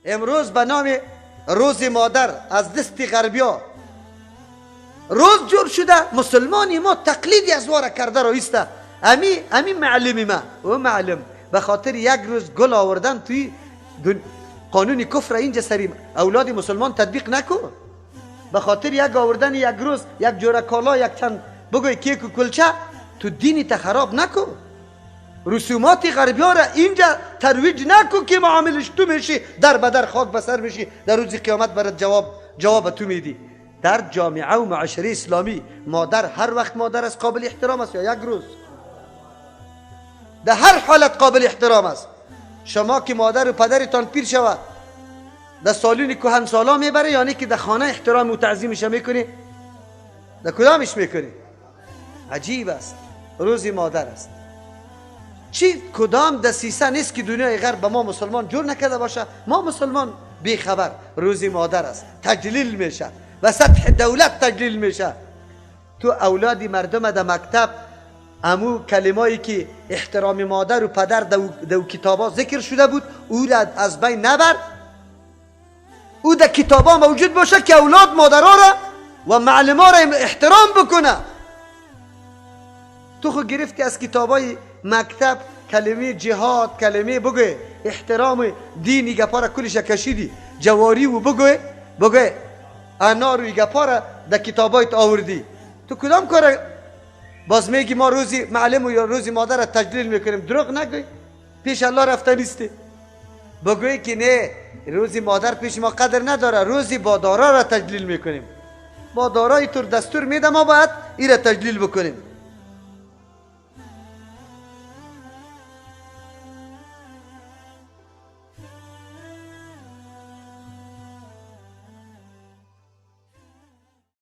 امروز به نام روز مادر از دست غربیا روز جور شده، مسلمانی ما تقلیدی از واره کرده رو ایسته. امی معلمی ما او معلم به خاطر یک روز گل آوردن توی قانون کفر اینجا سری اولاد مسلمان تطبیق نکن. به خاطر یک آوردن یک روز یک جوره کالا یک چند بگوی کیک و کلچه تو دینی تا خراب نکن. رسومات غربی ها را اینجا ترویج نکن که معاملش تو میشی، در به در خاک به سر میشی، در روز قیامت برات جواب تو میدی. در جامعه و معاشره اسلامی مادر هر وقت مادر است قابل احترام است یا یک روز؟ در هر حالت قابل احترام است. شما که مادر و پدرتان پیر شود در سالون کهن سالا میبره، یعنی که در خانه احترام و تعظیمش میکنی؟ در کدامش میکنی؟ عجیب است. روز مادر است. چی کدام دسیسه نیست که دنیای غرب به ما مسلمان جور نکرده باشه. ما مسلمان بیخبر. روز مادر است، تجلیل میشه و سطح دولت تجلیل میشه. تو اولاد مردم در مکتب امو کلمایی که احترام مادر و پدر دو کتابا ذکر شده بود او را از بین نبر. او در کتابا موجود باشه که اولاد مادرها را و معلما را احترام بکنه. تو خو گرفتی از کتابای مکتب کلمه جهاد، کلمه بگوی احترام دینی گپا را کلش کشیدی، جواری و بگوی انار و گپا را در کتابایت آوردی. تو کدام کار باز میگی ما روزی معلم و یا روزی مادر را تجلیل میکنیم؟ دروغ نگوی، پیش الله رفته نیستی. بگوی که نه، روزی مادر پیش ما قدر نداره، روزی با دارا را تجلیل میکنیم. با دارای تور دستور میده ما باید ای را تجلیل بکنیم.